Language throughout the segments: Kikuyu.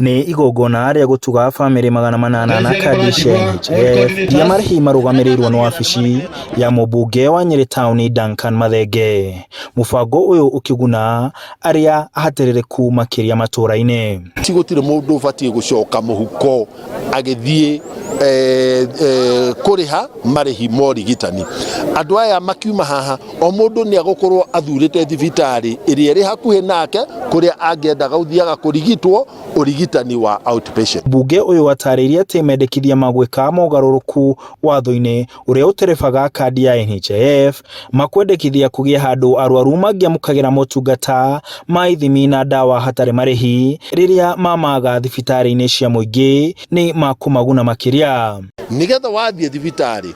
Nĩ igongona rĩa gũtuga bamĩrĩ 800 na kandi cia NHIF iria marĩhi marũgamĩrĩirwo nĩ wabici ya mũmbunge wa Nyĩrĩ Town Duncan Mathenge. Mũbango ũyũ ũkĩguna arĩa ahatĩrĩrĩku makĩria matũra-inĩ. Ti gũtirĩ mũndũ ũbatiĩ gũcoka mũhuko agĩthiĩ eh, eh, kũrĩha marĩhi ma ũrigitani. Andũ aya makiuma haha o mũndũ nĩ agũkorwo athurĩte thibitarĩ ĩrĩa ĩrĩ hakuhĩ nake kũrĩa angĩendaga gũthiaga kũrigitwo ũrigitani wa outpatient. Mbunge ũyũ atarĩirie atĩ mendekithia ma gwĩka mogarũrũku watho-inĩ ũrĩa ũterebaga kandi ya NHIF makwendekithia kũgĩe handũ arwaru mangĩamũkagĩra motungata ma ithimi na ndawa hatarĩ marĩhi rĩrĩa mamaga thibitarĩ-inĩ cia mũingĩ nĩ makũmaguna makĩria. Nĩgetha wathiĩ thibitarĩ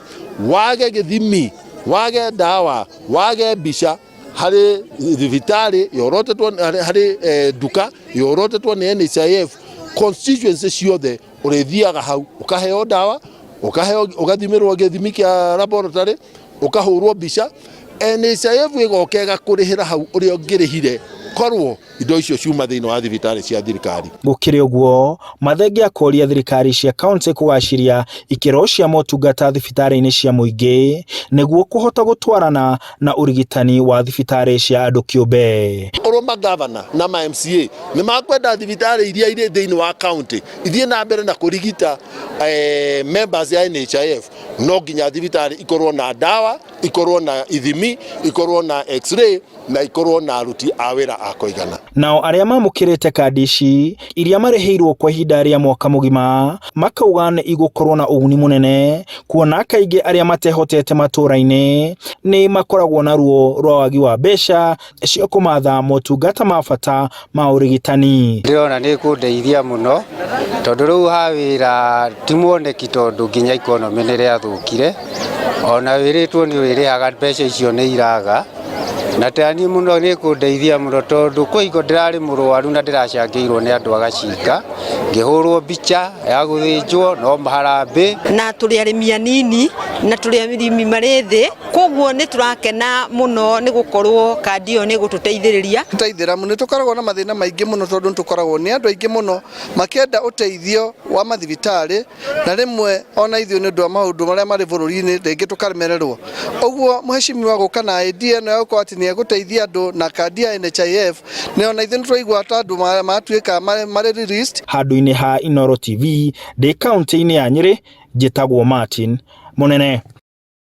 wage gĩthimi, wage ndawa, wage mbica harĩ thibitarĩ yorotetwo harĩ nduka yorotetwo nĩ NHIF constituency ciothe, ũrĩthiaga hau ũkaheo ndawa, ũkaheo, ũgathimĩrwo gĩthimi kĩa laboratory, ũkahũrwo mbica. NHIF ĩgoka ĩgakũrĩhĩra hau ũrĩa ũngĩrĩhire korwo indo icio ciuma thĩinĩ wa thibitarĩ cia thirikari. Gũkĩrĩ ũguo, Mathenge akoria thirikari cia kauntĩ kũgaciria ikĩro cia motungata thibitarĩ-inĩ cia mũingĩ nĩguo kũhota gũtwarana na ũrigitani wa thibitarĩ cia andũ kĩũmbe. Korwo magavana na ma MCA nĩ makwenda thibitarĩ iria irĩ thĩinĩ wa kauntĩ ithiĩ na mbere na kũrigita members ya NHIF, no nginya thibitarĩ ikorwo na ndawa, ikorwo na ithimi, ikorwo na x-ray na ikorwo na aruti a wĩra a kũigana. Nao arĩa mamũkĩrĩte kandi ici iria marĩhĩirwo kwa ihinda rĩa mwaka mũgima makauga nĩ igũkorwo na ũguni mũnene kuona kaingĩ arĩa matehotete matũra-inĩ nĩ makoragwo na ruo rwa wagi wa mbeca cia kũmatha motungata ma bata ma ũrigitani. Ndĩrona nĩ kũndeithia mũno tondũ rĩu ha wĩra ti mwoneki tondũ nginya economy nĩ rĩathũkire, ona wĩrĩtwo nĩ ũrĩrĩhaga mbeca icio nĩ iraga, na tani mũno nĩ kũndeithia mũno tondũ kwĩ hingo ndĩrarĩ mũrwaru na ndĩracangĩirwo nĩ andũ a Gacinga, ngĩhũrwo mbica ya gũthĩnjwo no harambĩ. Na tũrĩ arĩmi anini na tũrĩ arĩmi marĩ thĩ, koguo nĩ tũrakena mũno nĩ gũkorwo kandi ĩyo nĩ ĩgũtũteithĩrĩria. Taithĩramu nĩ tũkoragwo na mathĩna maingĩ mũno tondũ nĩ tũkoragwo nĩ andũ aingĩ mũno makĩenda ũteithio wa mathibitarĩ, na rĩmwe ona ithuĩ nĩ ũndũ wa maũndũ marĩa marĩ bũrũri-inĩ rĩngĩ tũkaremererwo. Ũguo mũhecimiwa gũka na idea ĩno ya gũkorwo atĩ nĩ egũteithia andũ na kandi ya NHIF, nĩ ona ithuĩ nĩ tũraigua ta andũ matuĩka marĩ released. Handũ-inĩ ha Inooro TV ndĩ kaũntĩ-inĩ ya Nyĩrĩ, njĩtagwo Martin Mũnene.